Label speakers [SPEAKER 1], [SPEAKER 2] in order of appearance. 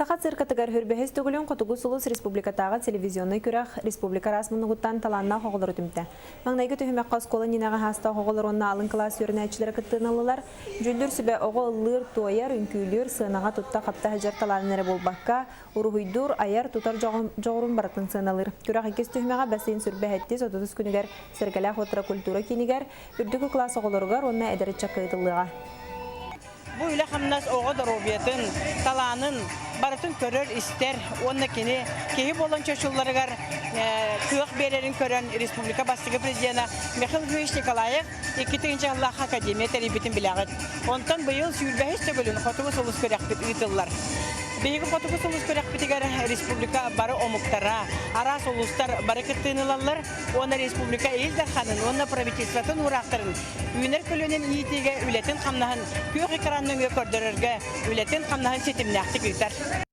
[SPEAKER 1] Саха циркатыгар Хүрбэһис төгүлүн Хотугу сулус республикатааҕы телевизионнай күрэх республика араас муннугуттан талааннаах оҕолору түмтэ. Маҥнайгы түһүмэххэ оскуола иннинээҕи аһаастаах оҕолор уонна алын кылаас үөрэнээччилэрэ кыттыыны ыллылар. Дьүүллүүр сүбэ оҕо ыллыыр, туойар, үҥкүүлүүр, сыанаҕа тутта-хапта сылдьар талаанын эрэ буолбакка, уруһуйдуур, айар, тутар дьоҕурун барытын сыаналыыр. Күрэх иккис түһүмэҕэ бассейн сүрбэһэттис 30 күнүгэр Сэргэлээх утра культура киинигэр үрдүкү кылаас оҕолоругар уонна эдэр ыччакка ыытыллыаҕа.
[SPEAKER 2] Бу үлэ-хамнас оҕо доруобуйатын, талаанын барытын көрөр-истэр уонна кини киһи буолан чочулларыгар кыах биэрэрин көрөн республика бастакы президена Михаил Ильич Николаев 2 сыллаах академия тэрийбитин билэҕит. Онтон быйыл сүүрбэһис төгүлүн Хотугу сулус күрэхпит ыытыллар. Биһиги Хотугу сулус күрэхпитигэр республика бары омуктара, араас улуустар бары кыттыыны ылаллар уонна республика Ил Дарханын уонна правительствотын уураахтарын үүнэр көлүөнэн иитиигэ үлэтин-хамнаһын күөх экран нөҥүө көрдөрөргө үлэтин-хамнаһын ситимнээхтик ыытар.